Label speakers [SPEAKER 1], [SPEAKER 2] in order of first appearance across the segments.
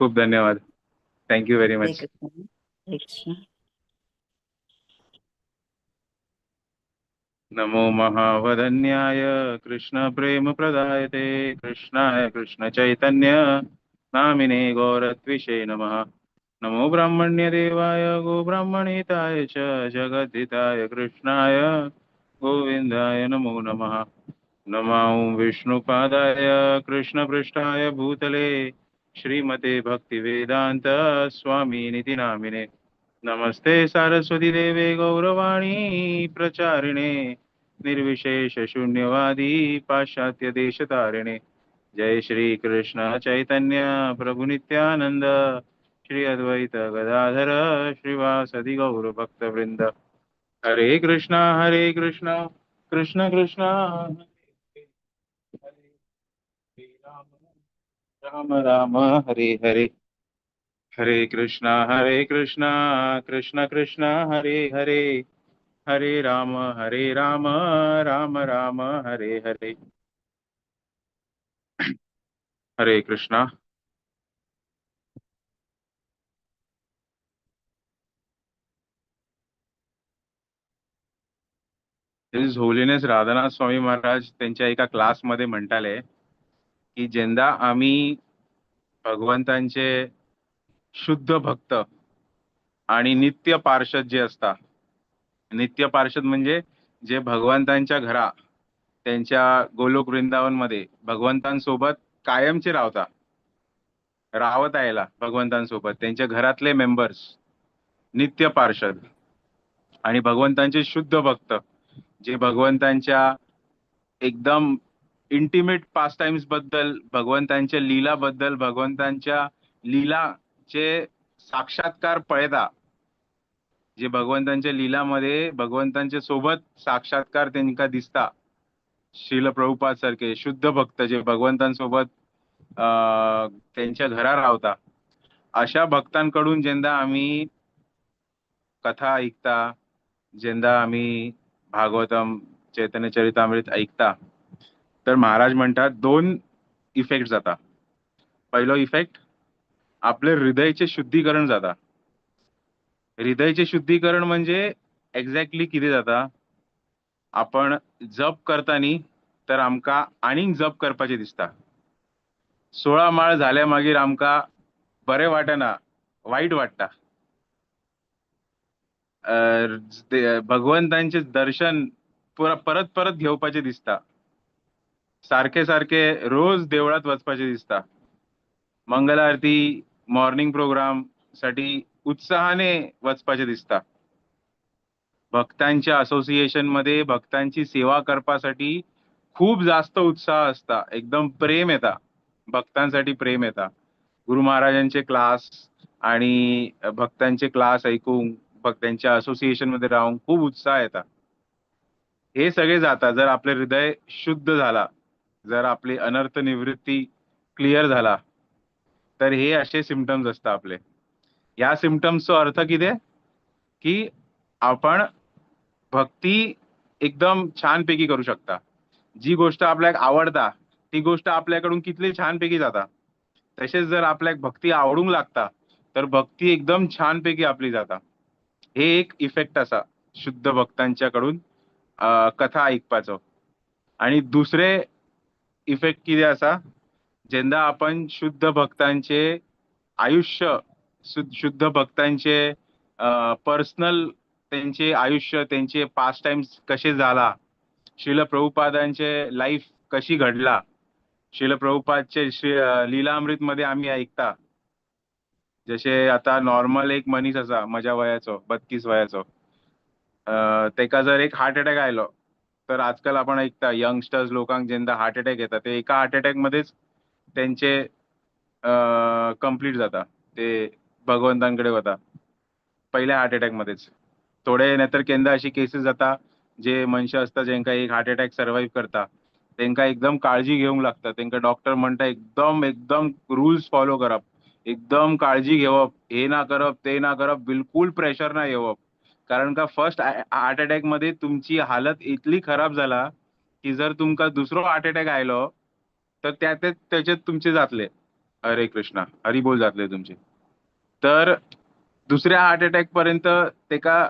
[SPEAKER 1] खूप धन्यवाद. Thank you very
[SPEAKER 2] Hare
[SPEAKER 1] much.
[SPEAKER 2] Krishna. Hare Krishna.
[SPEAKER 1] नमो महावदन्याय कृष्ण प्रेम प्रदायते कृष्णाय कृष्ण चैतन्य नामिने गौरत्विषे नमः. नमो ब्राह्मण्य देवाय गोब्राह्मणिताय च जगद्धिताय कृष्णाय गोविंदाय नमो नमः. नमो विष्णुपादाय कृष्णपृष्ठाय भूतले श्रीमते भक्तिवेदांत स्वामिनिति नामिने. नमस्ते सारस्वती देवे गौरवाणी प्रचारिणे निर्विशेष शून्यवादी पाश्चात्य देशतारिणे. जय श्री कृष्ण चैतन्य प्रभु नित्यानंद श्री अद्वैत गदाधर श्रीवासदि गौर भक्त वृंद. हरे कृष्णा हरे कृष्णा कृष्ण कृष्ण हरे हरे, राम राम राम हरे हरे. हरे कृष्णा हरे कृष्णा कृष्ण कृष्ण हरे हरे, हरे राम हरे राम राम राम हरे हरे. हरे Krishna. His holiness Radhanath Swami Maharaj त्यांच्या एका क्लासमध्ये म्हणताले की जेंदा आम्ही भगवंतांचे शुद्ध भक्त आणि नित्य पार्षद जे असता, नित्य पार्षद म्हणजे जे भगवंतांच्या घरा त्यांच्या गोलोक वृंदावन मध्ये भगवंतांसोबत कायमचे रावता, रावत आयला भगवंतांसोबत, त्यांच्या घरातले मेंबर्स नित्य पार्षद आणि भगवंतांचे शुद्ध भक्त जे भगवंतांच्या एकदम इंटिमेट पास टाइम्स बद्दल, भगवंतांच्या लीला बद्दल, भगवंतांच्या लीलाचे साक्षात्कार पळयता, जे भगवंतांच्या लीलामध्ये भगवंतांच्या सोबत साक्षात्कार त्यांना दिसता. श्रील प्रभुपाद सारखे शुद्ध भक्त जे भगवंतांसोबत त्यांच्या घरा रावता, अशा भक्तांकडून जेंदा आम्ही कथा ऐकता, जेंदा आम्ही भागवतम चैतन्य चरितामृत ऐकता, तर महाराज म्हणतात दोन इफेक्ट जाता. पहिलो इफेक्ट, आपले हृदयचे शुद्धीकरण जाता. हृदयचे शुद्धीकरण म्हणजे एक्झॅक्टली कितें जाता, आपण जप करता न्ही तर आमकां आनीक जप करपाचें दिसता. 16 माळ जाल्या मागीर आमकां बरें वाटना, वायट वाडटा. भगवंतांचे दर्शन परत परत घेवपाचें दिसता, सारखे सारखे रोज देवळात वचपाचें दिसता, मंगल आरती मॉर्निंग प्रोग्राम साठी उत्साहाने वचपाचें दिसता. भक्तांच्या असोसिएशन मध्ये भक्तांची सेवा करपासाठी खूप जास्त उत्साह असता, एकदम प्रेम येता, भक्तांसाठी प्रेम येता. गुरु महाराजांचे क्लास आणि भक्तांचे क्लास ऐकून भक्तांच्या असोसिएशन मध्ये राहून खूप उत्साह येता. हे सगळे जाता जर आपले हृदय शुद्ध झाला, जर आपली अनर्थ निवृत्ती क्लिअर झाला, तर हे असे सिम्पटम्स असतात आपले. या सिम्पटम्सचा अर्थ किती की आपण भक्ती एकदम छानपैकी करू शकता. जी गोष्ट आपल्याला आवडता ती गोष्ट आपल्याकडून कितली छानपैकी जाता. तसेच जर आपल्याला भक्ती आवडूंक लागता तर भक्ती एकदम छानपैकी आपली जाता. हे एक इफेक्ट असा शुद्ध भक्तांच्याकडून कथा ऐकपाचो. आणि दुसरे इफेक्ट कितें आसा, जेन्ना आपण शुद्ध भक्तांचे आयुष्य, शुद्ध भक्तांचे पर्सनल त्यांचे आयुष्य, त्यांचे पास्ट टाइम्स कसे झाला, श्रील प्रभुपादांचे लाईफ कशी घडला, श्रील प्रभुपादचे श्री लीलामृत मध्ये आम्ही ऐकता. जशे आता नॉर्मल एक मनीस आसा म्हज्या वयाचो, 32 वयाचो, तेका जर एक हार्ट अटॅक आयलो तर आजकाल आपण ऐकता यंगस्टर्स लोकांक जेन्ना हार्ट अटॅक येता ते एका हार्ट अटॅक मध्येच त्यांचे कंप्लीट जाता, ते भगवंतांकडे वता पहिल्या हार्ट अटॅक मध्येच. थोडे नाहीतर केन्ना अशी केसीस जाता जे मनशां आसता जेंका एक हार्ट अटॅक सर्वाइव करता, तेंका एकदम काळजी घेवंक लागता. तेंका डॉक्टर म्हणटा एकदम एकदम रुल्स फॉलो करप, एकदम काळजी घेवप, हे ना करप ते ना करप, बिलकुल प्रेशर ना येवप. कारण का फर्स्ट हार्ट अटॅक मध्ये तुमची हालत इतली खराब जाला की जर तुमकां दुसरो हार्ट अटॅक आयलो तर त्या त्याच्यात तुमचे जातले. हरे कृष्णा, हरी बोल जातले तुमचे. तर दुसऱ्या हार्ट अटॅक पर्यंत तेका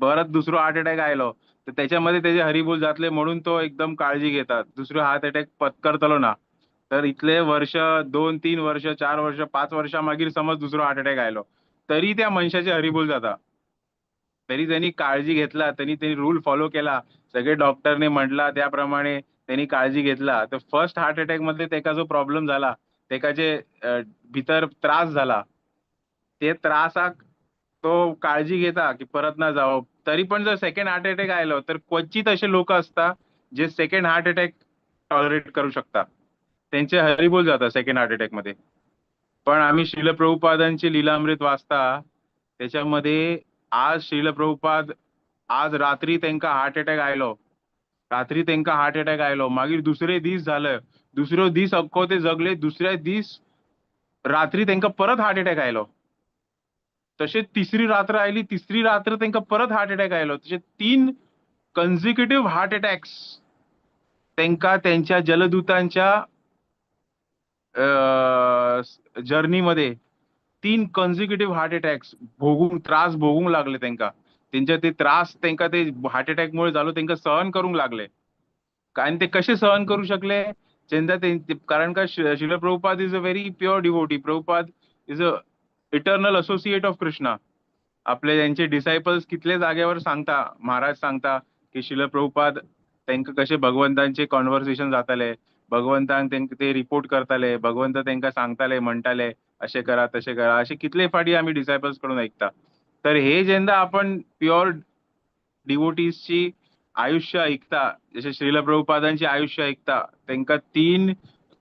[SPEAKER 1] परत दुसरो हार्ट अटॅक आयलो तर त्याच्यामध्ये त्याचे हरिबोल जातले म्हणून तो एकदम काळजी घेतात. दुसरो हार्ट अटॅक पत्करतलो ना. तर इतले वर्ष, 2-3 वर्ष, 4 वर्ष, 5 वर्षा मागीर समज दुसरो हार्ट अटॅक आयलो तरी त्या मनशाचे हरिबोल जाता. तरी त्यांनी काळजी घेतला, त्यांनी त्यांनी रूल फॉलो केला, सगळे डॉक्टरने म्हटला त्याप्रमाणे त्यांनी काळजी घेतला. तर फर्स्ट हार्ट अटॅक मध्ये त्याचा जो प्रॉब्लेम झाला, त्याका जे भितर त्रास झाला, ते त्रासाक तो काळजी घेता की परत ना जावप. तरी पण जर सेकंड हार्ट अटॅक आयलो तर क्वचित असे लोक असता जे सेकंड हार्ट अटॅक टॉलरेट करू शकता, त्यांचे हरिबोल जाता सेकंड हार्ट अटॅक मध्ये. पण आम्ही श्रील प्रभुपादांचे लीलामृत वाचता, त्याच्यामध्ये आज श्रील प्रभुपाद आज रात्री तेंका हार्ट अटॅक आयलो, रात्री तेंका हार्ट अटॅक आयलो, मागीर दुसरे दीस झालं, दुसरो दीस अख्खो ते जगले, दुसऱ्या दीस रात्री तेंका परत हार्ट अटॅक आयलो. तशें तिसरी रात्र आयली, तिसरी रात्र तेंका परत हार्ट अटॅक आयलो. तशें 3 कन्झिक्युटिव्ह हार्ट अटॅक्स तेंका त्यांच्या जलदूतांच्या जर्नीमध्ये 3 कन्झिक्युटिव्ह हार्ट अटॅक्स भोगून, त्रास भोगूंक लागले तेंका. तेंचे ते त्रास तेंका ते हार्ट अटॅक मुळे जालो, तेंका सहन करूंक लागले. कारण ते कसे सहन करू शकले जेन्ना ते, कारण का Srila Prabhupada is a very pure devotee, Prabhupada is a eternal associate of Krishna. आपले त्यांचे डिसायपल्स कितले जाग्यावर सांगता, महाराज सांगता की श्रील प्रभुपाद तेंका कशे भगवंतांचे कॉन्वर्सेशन जाताले, भगवंतांक तेंका ते रिपोर्ट करताले, भगवंत तेंका सांगताले, म्हणटाले अशें करा तशें करा, अशे कितले फाटी आमी डिसायपल्स कडून ऐकता. तर हे जेन्ना आपण प्युअर डिवोटीजची आयुष्य ऐकता, जशे श्रील प्रभुपादांचे आयुष्य ऐकता, तेंका 3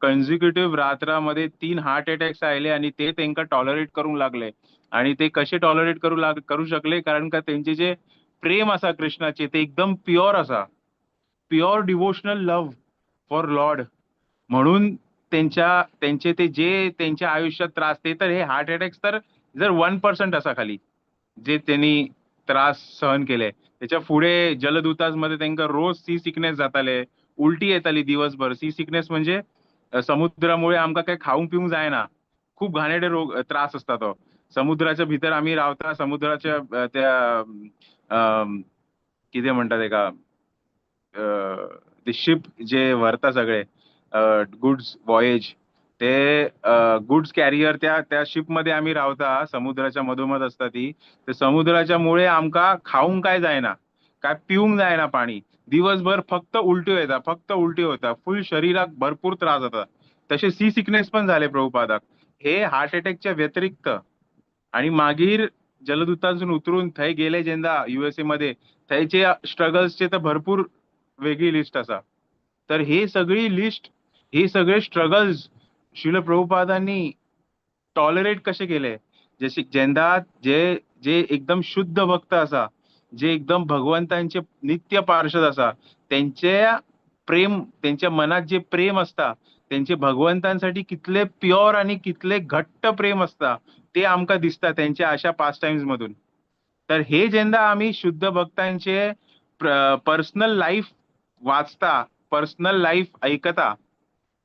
[SPEAKER 1] कन्झिक्युटिव्ह रात्रामध्ये 3 हार्ट अटॅक्स आयले आणि ते तेंका टॉलरेट करूंक लागले. आणि ते कसे टॉलरेट करू शकले, कारण का तेंचे जे प्रेम आसा कृष्णाचे ते एकदम प्युअर आसा, pure devotional love for lord. म्हणून त्यांचे ते जे त्यांच्या आयुष्यात त्रास, ते तर हे हार्ट अटॅक्स तर जर 1% आसा खाली जे त्यांनी त्रास सहन केले. त्याच्या फुडें जलदूतांमध्ये तेंका रोज सी सिकनेस जाताले, उलटी येताली दिवसभर. सी सिकनेस म्हणजे समुद्रामुळे आमकां काय खावंक पिवंक जायना, खूप घाणेरडे रोग त्रास आसता तो. समुद्राच्या भितर आमी रावता, समुद्राच्या त्या कितें म्हणटा तेका, ते शिप जे व्हरता सगळे गुड्स वॉयेज, ते गुड्स कॅरियर, त्या शिप मध्ये आमी रावता, समुद्राच्या मधोमध आसता ती. ते समुद्राच्या मुळे आमकां खावंक काय जायना, काय पिवंक जायना पाणी, दिवसभर फक्त उलट्यो येता, फक्त उलट्यो येता, फुल शरीराक भरपूर त्रास जाता. तशें सी सिकनेस पण जाले प्रभुपादाक, हे हार्ट अटॅकच्या व्यतिरिक्त. आणि मागीर जलदूतांसून उतरून थंय गेले जेन्ना युएसए मध्ये, थंयचे स्ट्रगल्सचे तर भरपूर वेगळी लिस्ट आसा. तर हे सगळी लिस्ट, हे सगळे स्ट्रगल्स श्रील प्रभुपादांनी टॉलरेट कसे केले, जसे जेन्ना जे जे एकदम शुद्ध भक्त आसा, जे एकदम भगवंतांचे नित्य पार्षद आसा, त्यांचे प्रेम, त्यांच्या मनात जे प्रेम असता, त्यांचे भगवंतांसाठी कितले प्युअर आणि कितले घट्ट प्रेम असता ते आमकां दिसता त्यांच्या अशा पास टाइम्स मधून. तर हे जेन्ना आमी शुद्ध भक्तांचे पर्सनल लाईफ वाचता, पर्सनल लाईफ ऐकता,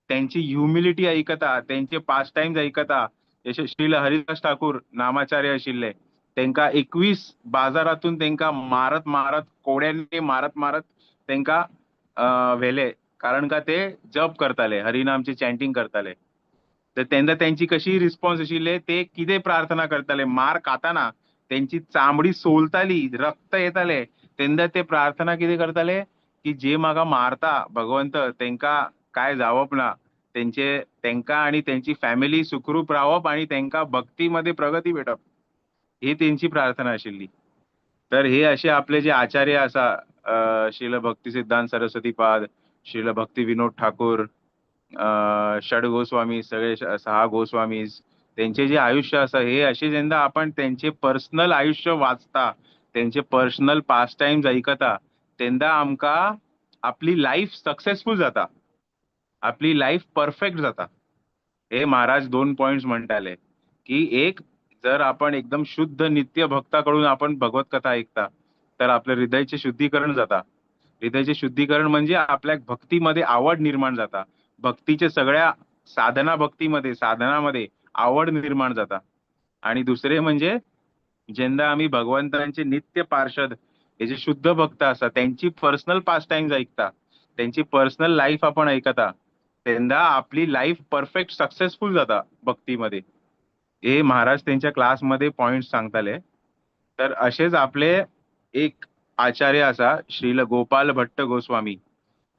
[SPEAKER 1] त्यांची ह्युमिलिटी ऐकता, त्यांचे पास टाइम्स ऐकता, जशे श्रील हरिदास ठाकूर नामाचार्य आशिल्ले, तेंका 21 बाजारातून तेंका मारत मारत, कोड्यांनी मारत मारत तेंका व्हेले, कारण का ते जप करताले, हरिनामचे चॅन्टिंग करताले. तर तेन्ना तेंची कशी रिस्पॉन्स आशिल्ले, ते कितें प्रार्थना करताले, मार खाताना तेंची चामडी सोलताली, रक्त येताले, तेन्ना ते प्रार्थना कितें करताले की जे म्हाका मारता भगवंत तेंका काय जावप ना, तेंका आणि तेंची फॅमिली सुखरूप रावप आणि तेंका भक्तीमध्ये प्रगती भेटप, ही तेंची प्रार्थना आशिल्ली. तर हे असे आपले जे आचार्य आसा, श्रील भक्ती सिद्धांत सरस्वतीपाद, श्रील भक्ती विनोद ठाकूर, षड गोस्वामी, सगळे 6 गोस्वामीज, त्यांचे जे आयुष्य आसा, हे असे जेन्ना आपण त्यांचे पर्सनल आयुष्य वाचता, त्यांचे पर्सनल पास टाइम्स ऐकता, तेन्ना आमकां आपली लाईफ सक्सेसफुल जाता, आपली लाईफ परफेक्ट जाता. हे महाराज 2 पॉइंट्स म्हणटाले की एक, जर आपण एकदम शुद्ध नित्य भक्ताकडून आपण भगवत कथा ऐकता तर आपल्या हृदयाचे शुद्धीकरण जाता. हृदयाचे शुद्धीकरण म्हणजे आपल्या भक्तीमध्ये आवड निर्माण जाता, भक्तीचे सगळ्या साधना भक्तीमध्ये, साधनामध्ये आवड निर्माण जाता. आणि दुसरे म्हणजे जेन्ना आमी भगवंतांचे नित्य पार्षद, हे जे शुद्ध भक्त आसा, त्यांची पर्सनल पास टायम्स ऐकता, त्यांची पर्सनल लाईफ आपण ऐकता, तेन्ना आपली लाईफ परफेक्ट सक्सेसफुल जाता भक्तीमध्ये. हे महाराज त्यांच्या क्लासमध्ये पॉइंट सांगताले. तर असेच आपले एक आचार्य आसा, श्रील गोपाल भट्ट गोस्वामी,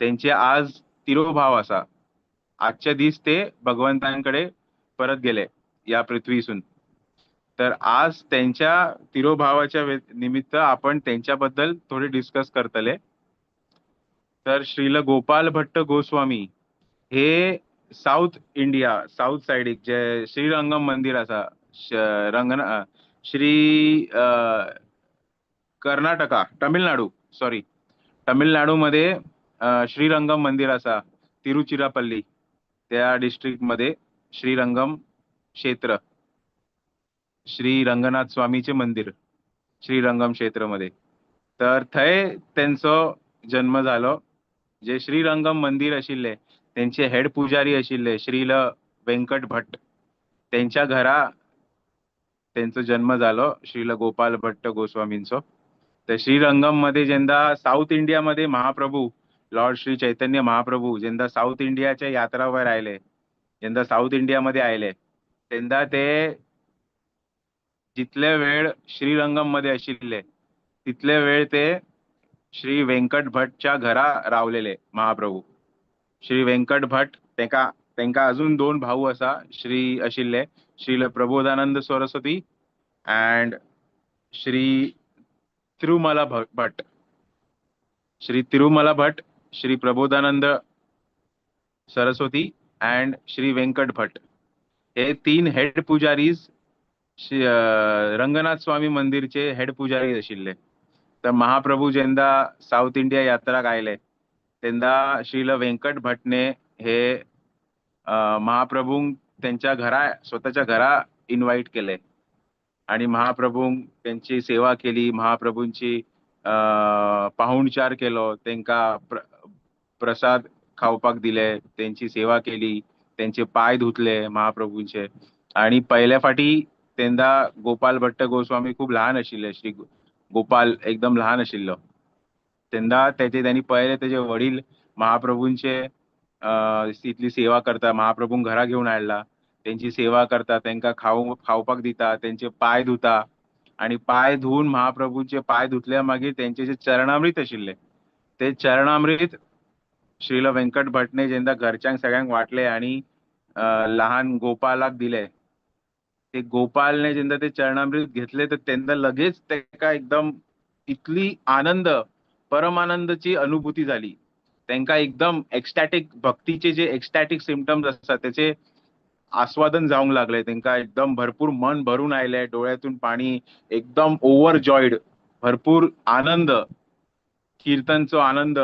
[SPEAKER 1] त्यांचे आज तिरोभाव आसा. आजच्या दीस ते भगवंतांकडे परत गेले या पृथ्वीसून. तर आज त्यांच्या तिरोभावाच्या निमित्त आपण त्यांच्याबद्दल थोडे डिस्कस करतले. तर श्रील गोपाल भट्ट गोस्वामी हे साऊथ इंडिया, साऊथ सायडीक जे श्रीरंगम मंदिर आसा, रंगना श्री कर्नाटका, तमिळनाडू, सॉरी, तमिळनाडूमध्ये श्रीरंगम मंदिर आसा, तिरुचिरापल्ली त्या डिस्ट्रिक्टमध्ये श्रीरंगम क्षेत्र, श्री रंगनाथ स्वामीचे मंदिर श्रीरंगम क्षेत्रमध्ये. तर थंय तेंचो जन्म जालो. जे श्रीरंगम मंदिर आशिल्ले तेंचे हेड पुजारी आशिल्ले श्रील व्यंकट भट्ट, तेंच्या घरा तेंचो जन्म जालो, श्रील गोपाल भट्ट गोस्वामींचो. तर श्रीरंगम मध्ये जेन्ना साऊथ इंडियामध्ये महाप्रभू लॉर्ड श्री चैतन्य महाप्रभू जेन्ना साऊथ इंडियाच्या यात्रावर आयले, जेन्ना साऊथ इंडियामध्ये आयले, तेन्ना ते जितले वेळ श्रीरंगम मध्ये आशिल्ले तितले वेळ ते श्री व्यंकट भटच्या घरा रावलेले महाप्रभू. श्री व्यंकट भट तेका तेंका अजून दोन भाऊ आसा श्री आशिल्ले, श्रील प्रबोधानंद सरस्वती अँड श्री तिरुमला भट्ट. श्री तिरुमला भट्ट, श्री प्रबोधानंद सरस्वती अँड श्री व्यंकट भट्ट हे तीन हेड पुजारीज श्री रंगनाथ स्वामी मंदिरचे हेड पुजारी आशिल्ले. तर महाप्रभू जेन्ना साऊथ इंडिया यात्राक आयले तेन्ना श्रील व्यंकट भटने हे महाप्रभूंक त्यांच्या घरा, स्वतःच्या घरा इन्व्हाइट केले आणि महाप्रभूंक त्यांची सेवा केली, महाप्रभूंची पाहुणचार केलो, तेंका प्रसाद खावपाक दिले, त्यांची सेवा केली, त्यांचे पाय धुतले महाप्रभूंचे. आणि पयले फाटी तेन्ना गोपाल भट्ट गोस्वामी खूब ल्हान आशिल्ले, श्री गोपाल एकदम ल्हान आशिल्लो तेन्ना तेचे त्यांनी पळयले तेजे वडील महाप्रभूंचे इतली सेवा करता, महाप्रभूंक घरा घेवन हाडला, तेंची सेवा करता, तेंका खावपाक दिता, तेंचे पाय धुता आणि पाय धुवून महाप्रभूंचे पाय धुतल्या मागीर तेंचे जे चरणामृत आशिल्ले ते चरणामृत श्रील व्यंकट भटने जेन्ना घरच्यांक सगळ्यांक वाटले आणि लहान गोपालाक दिले, ते गोपालने जेन्ना ते चरणामृत घेतले तर तेन्ना लगेच तेका एकदम इतली आनंद, परमानंदची अनुभूती झाली. तेंका एकदम एक्स्टॅटिक भक्तीचे जे एक्स्टॅटिक सिमटम्स आसतात त्याचे आस्वादन जावंक लागले. तेंका एकदम भरपूर मन भरून आयले, डोळ्यातून पाणी, एकदम ओव्हरजॉयड, भरपूर आनंद, कीर्तनचो आनंद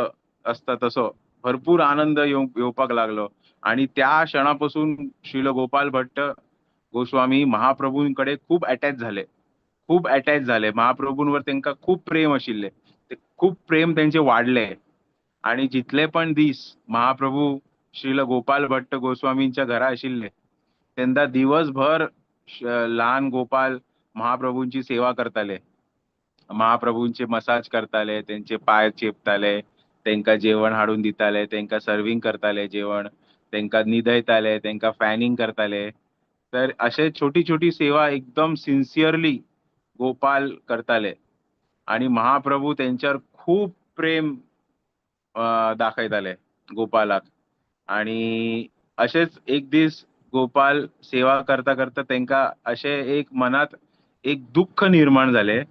[SPEAKER 1] असता तसो भरपूर आनंद येवपाक लागलो. आणि त्या क्षणापासून श्रील गोपाल भट्ट गोस्वामी महाप्रभूंकडे खूप अटॅच झाले, खूप अटॅच झाले. महाप्रभूंवर तेंका खूप प्रेम आशिल्ले, ते खूप प्रेम तेंचे वाडले. आणि जितले पण दीस महाप्रभू श्रील गोपाल भट्ट गोस्वामींच्या घरा आशिल्ले तेन्ना दिवसभर लहान गोपाल महाप्रभूंची सेवा करताले, महाप्रभूंचे मसाज करताले, तेंचे पाय चेपताले, तेंका जेवण हाडून दिताले, तेंका सर्विंग करताले जेवण, तेंका न्हिदयताले, तेंका फॅनिंग करताले. तर अशे छोटी छोटी सेवा एकदम सिन्सियरली गोपाल करताले आणि महाप्रभू तेंच्यावर खूप प्रेम दाखयताले गोपालाक. आणि अशेच एक दीस गोपाल सेवा करता करता तेंका अशें एक मनात एक दुःख निर्माण जालें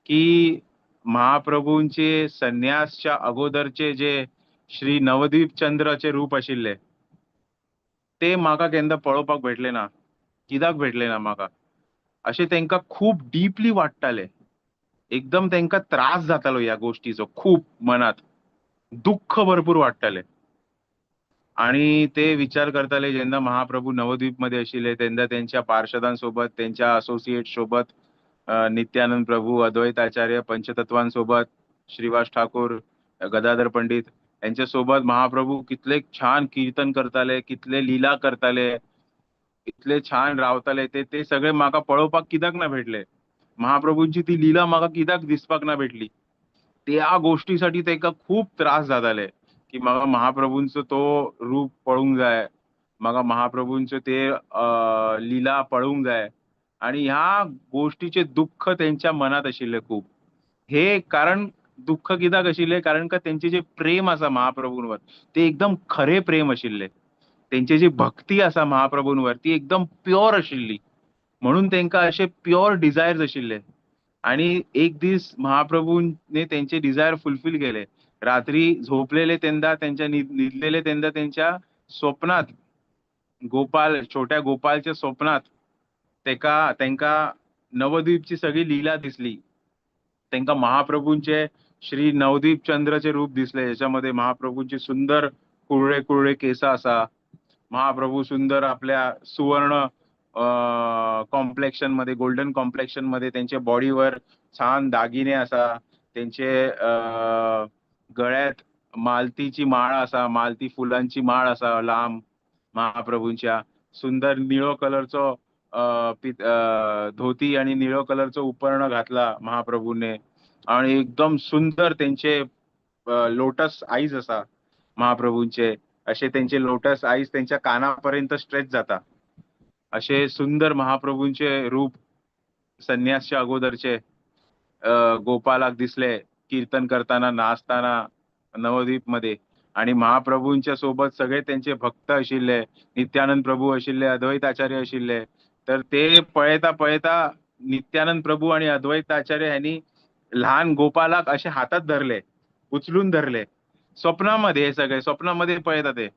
[SPEAKER 1] की महाप्रभूंचे संन्यासच्या अगोदरचे जे श्री नवदीप चंद्राचे रूप आशिल्ले ते म्हाका केन्ना पळोवपाक भेटले ना, कित्याक भेटले ना म्हाका, अशें तेंका खूब डिपली वाडटाले. एकदम तेंका त्रास जातालो ह्या गोष्टीचो, खूब मनात दुःख भरपूर वाडटाले. आणि ते विचार करताले जेन्ना महाप्रभू नवद्वीप मध्ये आशिल्ले तेन्ना तेंच्या पार्षदांसोबत, तेंच्या असोसिएट सोबत, नित्यानंद प्रभू, अद्वैत आचार्य, पंचतत्वांसोबत, श्रीवास ठाकूर, गदाधर पंडित त्यांच्या सोबत महाप्रभू कितले छान कीर्तन करताले, कितले लीला करताले, इतले छान रावताले, ते ते सगळे म्हाका पळोवपाक कित्याक ना भेटले. महाप्रभूंची ती लीला म्हाका कित्याक दिसपाक ना भेटली. त्या गोष्टीसाठी ताका खूब त्रास जाताले की म्हाका महाप्रभूंचो तो रूप पळोवंक जाय, म्हाका महाप्रभूंचो ते लीला पळोवंक जाय. आणि ह्या गोष्टीचे दुःख त्यांच्या मनात आशिल्ले खूब. हे कारण दुःख कित्याक आशिल्ले, कारण का तेंचे जे प्रेम आसा महाप्रभूंवर ते एकदम खरे प्रेम आशिल्ले, तेंची जी भक्ती आसा महाप्रभूंवर ती एकदम प्योर आशिल्ली, म्हणून तेंका अशे प्योर डिझायर्स आशिल्ले. आणि एक दीस महाप्रभूंनी तेंचे डिझायर फुलफिल केले. रात्री झोपलेले तेंदा, तेंच्या न्हिदलेले तेंदा तेंच्या स्वप्नात गोपाल, छोट्या गोपालच्या स्वप्नात तेंका नवद्वीपची सगळी लीला दिसली. तेंका महाप्रभूंचे श्री नवद्वीप चंद्राचे रूप दिसले, ज्याच्यामध्ये महाप्रभूंची सुंदर कुरळे कुरळे केस आसा, महाप्रभू सुंदर आपल्या सुवर्ण कॉम्प्लेक्शन मध्ये, गोल्डन कॉम्प्लेक्शन मध्ये, त्यांच्या बॉडीवर छान दागिने आसा, त्यांचे गळ्यात मालतीची माळ आसा, मालती फुलांची माळ आसा लांब महाप्रभूंच्या, सुंदर निळो कलरचो धोती आणि निळो कलरचो उपर्ण घातला महाप्रभूने, आणि एकदम सुंदर त्यांचे लोटस आईज आसा महाप्रभूंचे, असे त्यांचे लोटस आईज त्यांच्या कानापर्यंत स्ट्रेच जाता, असे सुंदर महाप्रभूंचे रूप संन्यासच्या अगोदरचे गोपालाक दिसले कीर्तन करताना, नाचताना नवद्वीप मध्ये. आणि महाप्रभूंच्या सोबत सगळे त्यांचे भक्त आशिल्ले, नित्यानंद प्रभू आशिल्ले, अद्वैत आचार्य आशिल्ले. तर ते पळयता पळयता नित्यानंद प्रभू आणि अद्वैत आचार्य ह्यांनी लहान गोपालाक असे हातात धरले, उचलून धरले स्वप्नामध्ये, हे सगळे स्वप्नामध्ये पळयता ते,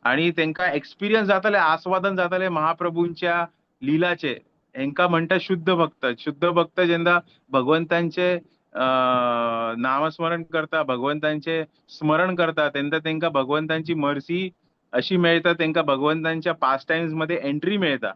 [SPEAKER 1] आणि तेंका एक्सपिरियन्स जाताले, आस्वादन जाताले महाप्रभूंच्या लीलाचे. हेंका म्हणटा शुद्ध भक्त. शुद्ध भक्त जेन्ना भगवंतांचे नामस्मरण करता, भगवंतांचे स्मरण करता, तेन्ना तेंका भगवंतांची मर्सी अशी मेळटा, तेंका भगवंतांच्या पास टायम्स मध्ये एंट्री मेळटा.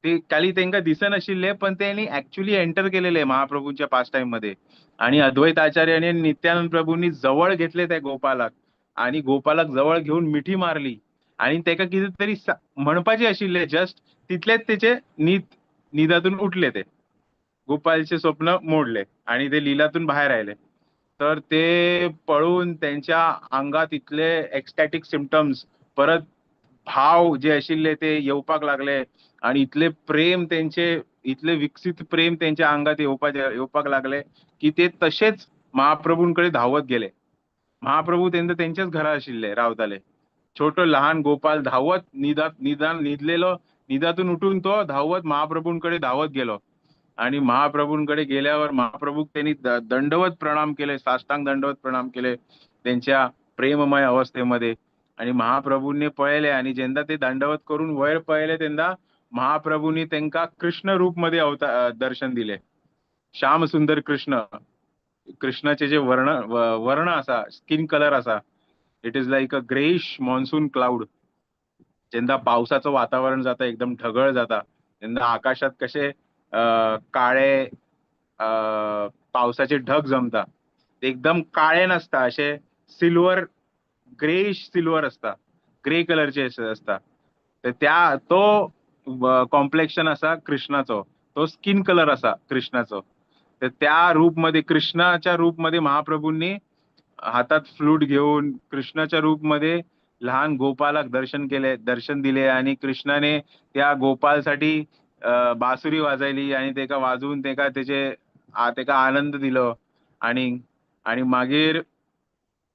[SPEAKER 1] ते खाली तेंका दिसनाशिल्ले, पण त्यांनी ऍक्च्युली एंटर केलेले महाप्रभूंच्या पास टाइम मध्ये. आणि अद्वैत आचार्य आणि नित्यानंद प्रभूंनी जवळ घेतले त्या गोपालाक, आणि गोपालाक जवळ घेऊन मिठी मारली, आणि तेका कितें तरी म्हणपाचे आशिल्ले जस्ट, तितलेच तेचे न्हिदातून उठले, ते गोपालचे स्वप्न मोडले आणि ते लीलातून बाहेर आले. तर ते पळून त्यांच्या अंगात इतले एक्स्टॅटिक सिमटम्स, परत भाव जे आशिल्ले ते येवपाक लागले, आणि इतले प्रेम त्यांचे, इतले विकसित प्रेम त्यांच्या अंगात येवपाक लागले की ते तशेच महाप्रभूंकडे धावत गेले. महाप्रभू तेंच्या तेंच्याच घरा आशिल्ले रावताले. छोटो लहान गोपाल धावत निदात, निदान न्हिदलेलो, निदातून उठून तो धावत महाप्रभूंकडे धावत गेलो. आणि महाप्रभूंकडे गेल्यावर महाप्रभूक त्यांनी दंडवत प्रणाम केले, साष्टांग दंडवत प्रणाम केले त्यांच्या प्रेममय अवस्थेमध्ये. आणि महाप्रभूंनी पळयले, आणि जेन्ना ते दंडवत करून वयर पळयले तेन्ना महाप्रभूंनी तेंका कृष्ण रूप मध्ये दर्शन दिले. श्याम सुंदर कृष्ण, कृष्णाचे जे वर्ण आसा, स्किन कलर आसा, it is like a greyish monsoon cloud. जेन्ना पावसाचं वातावरण जाता, एकदम ढगळ जाता, तेन्ना आकाशात कशे काळे पावसाचे ढग जमता, ते एकदम काळे नसता, अशे सिल्वर, ग्रेइश सिल्वर असता, ग्रे कलरचे अशे असता. तर तो कॉम्प्लेक्शन आसा कृष्णाचो, तो स्किन कलर आसा कृष्णाचो. तर त्या रूप मध्ये, कृष्णाच्या रूप मध्ये महाप्रभूंनी हातात फ्लूट घेऊन कृष्णाच्या रूप मध्ये लहान गोपालाक दर्शन केले, दर्शन दिले. आणि कृष्णाने त्या गोपालसाठी बासुरी वाजयली आणि तेका वाजवून तेका तेका आनंद दिलो. आणि मागीर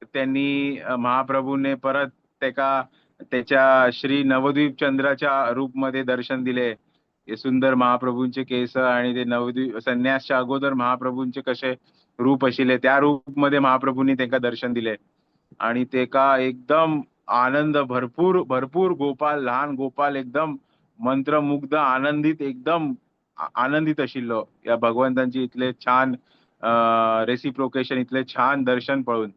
[SPEAKER 1] त्यांनी महाप्रभूने परत तेका त्याच्या श्री नवद्वीप चंद्राच्या रूप मध्ये दर्शन दिले. हे सुंदर महाप्रभूंचे केस आणि ते नवद्वीप संन्यासच्या अगोदर महाप्रभूंचे कसे रूप आशिल्ले त्या रूप मध्ये महाप्रभूंनी तेका दर्शन दिले. आणि तेका एकदम आनंद, भरपूर भरपूर गोपाल, लहान गोपाल एकदम मंत्रमुग्ध, आनंदित, एकदम आनंदित आशिल्लो या भगवंतांची इतले छान रेसिप्रोकेशन, इतले छान दर्शन पळोवन.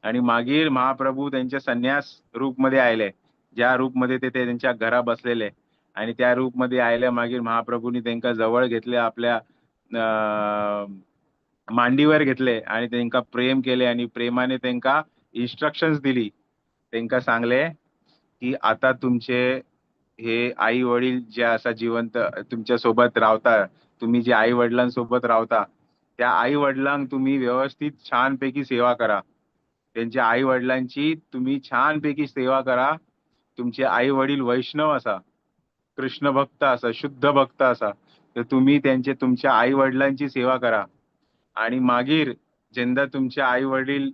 [SPEAKER 1] आणि मागीर महाप्रभू त्यांच्या संन्यास रूप मध्ये आयले, ज्या रूप मध्ये ते त्यांच्या घरा बसलेले, आणि त्या रूप मध्ये आयले मागीर महाप्रभूंनी तेंका जवळ घेतले, आपल्या मांडीवर घेतले आणि तेंका प्रेम केले आणि प्रेमाने तेंका इन्स्ट्रक्शन्स दिली. तेंकां सांगलें की आता तुमचे हे आई वडील जे आसा जिवंत तुमच्या सोबत रावता, तुम्ही जे आई वडिलांसोबत रावता त्या आई वडिलांक तुम्ही व्यवस्थित छानपैकी सेवा करा. त्यांच्या आई वडिलांची तुम्ही छानपैकी सेवा करा. तुमचे आई वडील वैष्णव असा, कृष्ण भक्त असा, शुद्ध भक्त असा, तर तुम्ही त्यांचे तुमच्या आई वडिलांची सेवा करा. आणि मागीर जेन्ना तुमचे आई वडील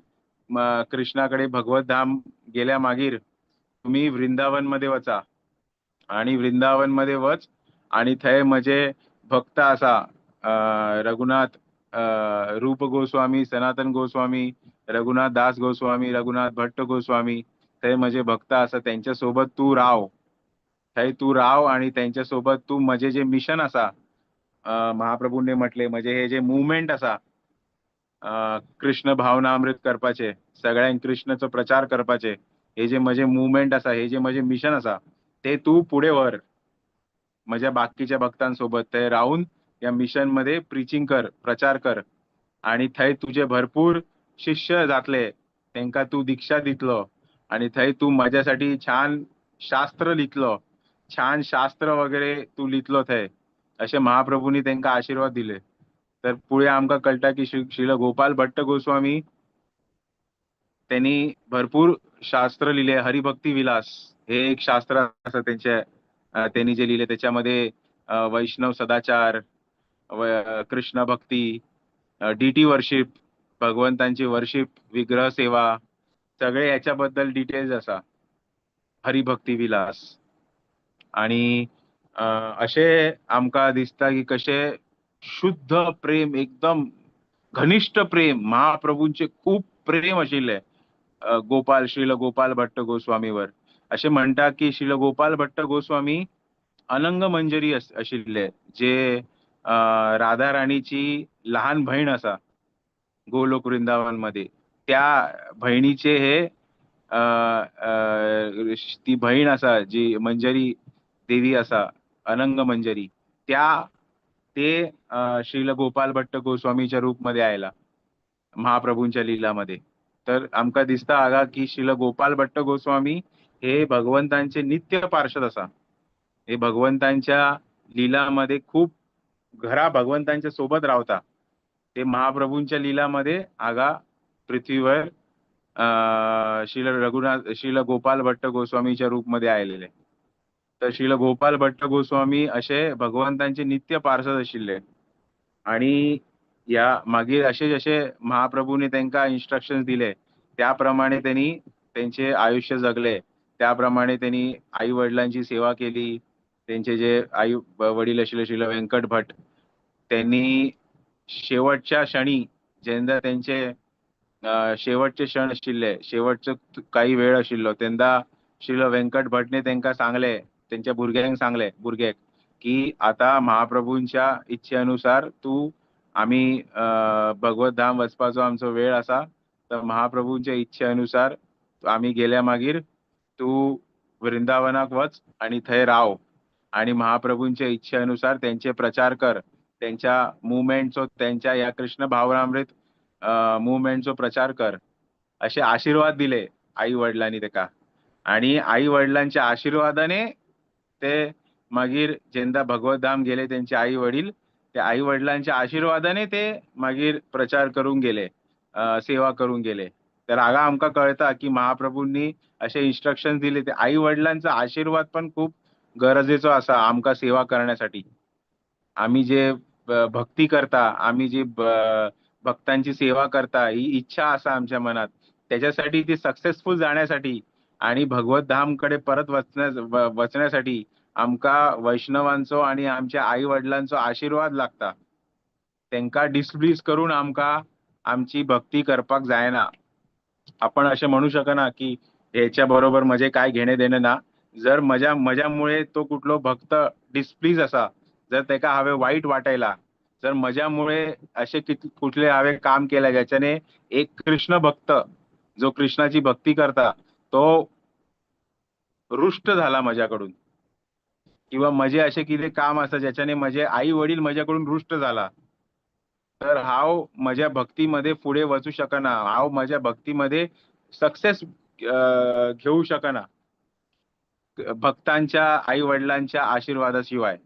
[SPEAKER 1] कृष्णाकडे भगवत धाम गेल्या मागीर तुम्ही वृंदावन मध्ये वचा आणि वृंदावन मध्ये वच आणि थंय म्हजे भक्त आसा, रघुनाथ रूप गोस्वामी, सनातन गोस्वामी, रघुनाथ दास गोस्वामी, रघुनाथ भट्ट गोस्वामी, थंय म्हजे भक्त आसा त्यांच्या सोबत तू राव, थंय तू राव आणि त्यांच्या सोबत तू म्हजे जे मिशन आसा, महाप्रभूंनी म्हटले म्हजे हे जे मुवमेंट आसा, कृष्ण भावनामृत करपाचे, सगळ्यांक कृष्णाचो प्रचार करपाचे, हे जे म्हजे मुवमेंट आसा, हे जे म्हजे मिशन आसा ते तू पुढे व्हर. म्हज्या बाकीच्या भक्तांसोबत थंय रावून या मिशन मध्ये प्रिचिंग कर, प्रचार कर आणि थंय तुझे भरपूर शिष्य जातले, तेंका तू दीक्षा दितलो आणि थंय तू म्हज्यासाठी छान शास्त्र लिहितलो, छान शास्त्र वगैरे तू लिहितलो थंय, अशें महाप्रभूंनी तेंका आशीर्वाद दिले. तर पुढे आमकां कळटा की श्रील गोपाल भट्ट गोस्वामी त्यांनी भरपूर शास्त्र लिहिले. हरिभक्ती विलास हे एक शास्त्र आसा त्यांचे, त्यांनी जे लिहिले त्याच्यामध्ये वैष्णव सदाचार, कृष्ण भक्ती, डीटी वर्शिप, भगवंतांची वर्शिप, विग्रह सेवा, सगळे ह्याच्याबद्दल डिटेल्स आसा हरिभक्ती विलास. आणि अशें आमकां दिसता की कशें शुद्ध प्रेम, एकदम घनिष्ठ प्रेम, महाप्रभूंचे खूप प्रेम आशिल्लें गोपाल, श्रील गोपाल भट्ट गोस्वामीवर. अशें म्हणटा की श्रील गोपाल भट्ट गोस्वामी अनंग मंजरी आशिल्ले, जे राधा राणीची लहान बहीण आसा गोलोक वृंदावन मध्ये, त्या बहिणीचे हे ती बहीण आसा जी मंजरी देवी आसा, अनंग मंजरी, त्या ते श्रील गोपाल भट्ट गोस्वामीच्या रूप मध्ये आयला महाप्रभूंच्या लीलामध्ये. तर आमकां दिसता हांगा की श्रील गोपाल भट्ट गोस्वामी हे भगवंतांचे नित्य पार्षद आसा. हे भगवंतांच्या लीलामध्ये खूप घरा भगवंतांच्या सोबत रावता. ते महाप्रभूंच्या लीलामध्ये आगा पृथ्वीवर श्रील रघुनाथ, श्रील गोपाल भट्ट गोस्वामीच्या रूपमध्ये आलेले. तर श्रील गोपाल भट्ट गोस्वामी असे भगवंतांचे नित्य पार्षद आशिल्ले. आणि या मागीर असे जशे महाप्रभूंनी तेंका इन्स्ट्रक्शन दिले त्या प्रमाणे त्यांनी त्यांचे आयुष्य जगले, त्याप्रमाणे त्यांनी आई वडिलांची सेवा केली. त्यांचे जे आई वडील आशिल्ले श्रील व्यंकट भट, त्यांनी शेवटच्या क्षणी जेन्ना त्यांचे शेवटचे क्षण आशिल्ले, शेवटचो काही वेळ आशिल्लो, तेन्ना श्रील व्यंकट भटने तेंका सांगले, त्यांच्या भुरग्यांक सांगले, भुरग्याक की आता महाप्रभूंच्या इच्छेनुसार तू आमी भगवत धाम वचपाचो आमचो वेळ आसा, तर महाप्रभूंच्या इच्छेनुसार आमी गेल्या मागीर तू वृंदावनाक वच आणि थंय राव आणि महाप्रभूंच्या इच्छेनुसार त्यांचे प्रचार कर, त्यांच्या मुवमेंटचो, त्यांच्या ह्या कृष्ण भावनामृत मुवमेंटचो प्रचार कर, असे आशीर्वाद दिले आई वडिलांनी तेका. आणि आई वडिलांच्या आशीर्वादाने ते मागीर जेन्ना भगवत धाम गेले त्यांचे आई वडील, त्या आई वडिलांच्या आशीर्वादाने ते मागीर प्रचार करूंक गेले, सेवा करूंक गेले. तर हांगा आमकां कळटा की महाप्रभूंनी असे इन्स्ट्रक्शन दिले, ते आई वडिलांचा आशीर्वाद पण खूप गरजेचो आसा आमकां सेवा करण्यासाठी. आमी जे भक्ती करता, आमी जी भक्तांची सेवा करता, ही इच्छा आसा आमच्या मनात, त्याच्यासाठी ती सक्सेसफुल जाण्यासाठी आणि भगवत धामकडे परत वचण्यासाठी आमकां वैष्णवांचो आणि आमच्या आई वडिलांचो आशीर्वाद लागता. तेंका डिसप्लीज करून आमकां आमची भक्ती करपाक जायना. आपण अशें म्हणू शकना की हेच्या बरोबर म्हजें काय घेणें देणें ना. जर म्हज्यामुळे तो कुठलो भक्त डिसप्लीज आसा, जर तेका हांवें वायट वाटयला, जर म्हज्यामुळे अशें कुठले हांवें काम केलें ज्याच्याने एक कृष्ण भक्त जो कृष्णाची भक्ती करता तो रुष्ट झाला म्हज्याकडून, किंवा म्हजे अशें कितें काम आसा ज्याच्याने म्हजे आई वडील म्हज्याकडून रुष्ट झाला, तर हांव म्हज्या भक्तीमध्ये फुडें वचूं शकना, हांव म्हज्या भक्तीमध्ये सक्सेस घेऊ शकना भक्तांच्या आई वडिलांच्या आशीर्वादाशिवाय.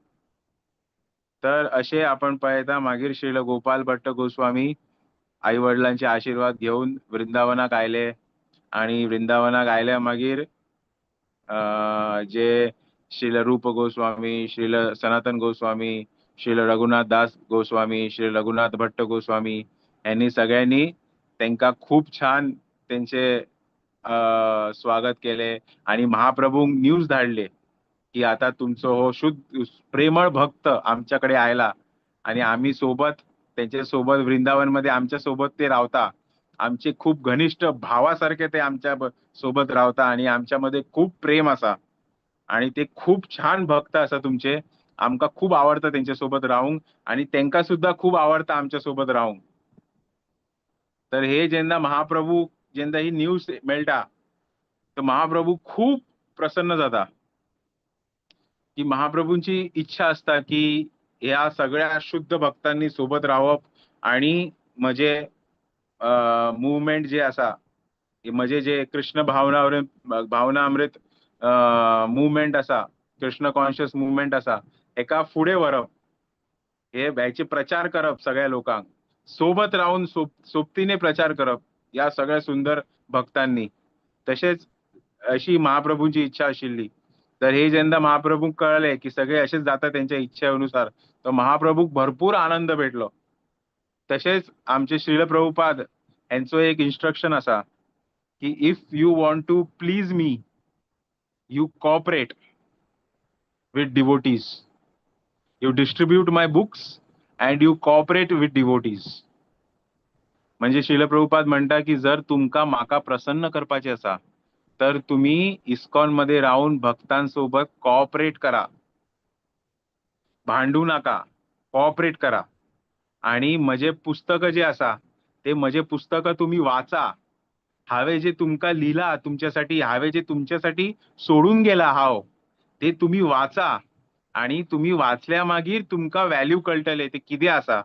[SPEAKER 1] तर अशें आपण पळयता मागीर श्रील गोपाल भट्ट गोस्वामी आई वडिलांचे आशीर्वाद घेवन वृंदावनाक आयले आणि वृंदावनाक आयल्या मागीर जे श्रील रूप गोस्वामी, श्रील सनातन गोस्वामी, श्रील रघुनाथ दास गोस्वामी, श्री रघुनाथ भट्ट गोस्वामी यांनी सगळ्यांनी तांकां खूब छान तेंचे स्वागत केले आणि महाप्रभूंक न्यूज धाडले की आता तुमचो हो शुद्ध प्रेमळ भक्त आमच्याकडे आयला आणि आम्ही सोबत त्यांच्या सोबत वृंदावन मध्ये आमच्या सोबत ते रावता, आमचे खूप घनिष्ठ भावासारखे ते आमच्या सोबत रावता आणि आमच्यामध्ये खूप प्रेम असा आणि ते खूप छान भक्त असा तुमचे, आमका खूप आवडता त्यांच्या सोबत रावूंक आणि त्यांका सुद्धा खूप आवडता आमच्या सोबत रावूंक. तर हे जेन्ना महाप्रभू जेन्ना ही न्यूज मेळटा तर महाप्रभू खूप प्रसन्न जाता की महाप्रभूंची इच्छा आसता की ह्या सगळ्या शुद्ध भक्तांनी सोबत रावप आणि म्हजे मुवमेंट जे आसा, म्हजे जे कृष्ण भावनामृत मुवमेंट आसा, कृष्ण कॉन्शियस मुवमेंट आसा, हेका फुडें व्हरप, हे हेचे प्रचार करप, सगळ्या लोकांक सोबत रावन सोबतीने प्रचार करप ह्या सगळ्या सुंदर भक्तांनी. तशेंच अशी महाप्रभूंची इच्छा आशिल्ली. तर हे जेन्ना महाप्रभूंक कळ्ळें की सगळे अशेच जाता तेंच्या इच्छेनुसार, तर महाप्रभूक भरपूर आनंद भेटलो. तशेंच आमचे श्रील प्रभुपाद हेंचो एक इन्स्ट्रक्शन आसा की if you want to please me you cooperate with devotees, you distribute my books and you cooperate with devotees. म्हणजे श्रील प्रभुपाद म्हणटा की जर तुमकां म्हाका प्रसन्न करपाचें आसा तर तुम्ही इस्कॉन मध्ये राहून भक्तांसोबत कॉपरेट करा, भांडू नका, कॉपरेट करा आणि म्हजे पुस्तकं जे आसा ते म्हजे पुस्तकं तुम्ही वाचा. हांवें जे तुमकां लिहिला तुमच्यासाठी, हांवें जे तुमच्यासाठी सोडून गेला हांव, ते तुम्ही वाचा आणि तुम्ही वाचल्या मागीर तुमकां व्हॅल्यू कळटले ते कितें आसा.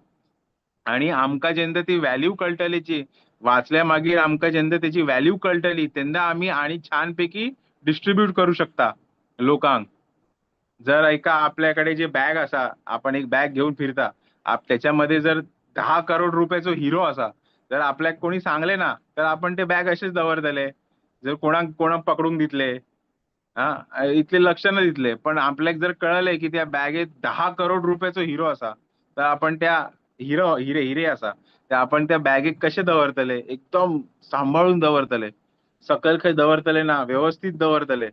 [SPEAKER 1] आणि आमकां जेन्ना ती व्हॅल्यू कळटली, ती वाचल्या मागीर आमकां जेन्ना तेची व्हॅल्यू कळटली तेन्ना आमी आनी छान पैकी डिस्ट्रीब्यूट करू शकता लोकांक. जर एका आपल्याकडे जे बॅग आसा, आपण एक बॅग घेऊन फिरता, त्याच्यामध्ये जर 10 करोड रुपयाचो हिरो आसा, जर आपल्याक कोणी सांगले ना तर आपण ते बॅग अशेच दवरतले, जर कोणाक कोणाक पकडूंक दितले, हा इतले लक्ष न दितले. पण आपल्याक जर कळले की त्या बॅगेत 10 करोड रुपयाचो हिरो आसा तर आपण त्या हिरो हिरे हिरे आसा ते आपण त्या बॅगेक कशे दवरतले, एकदम सांभाळून दवरतले, सकयल खंय दवरतले ना, व्यवस्थित दवरतले.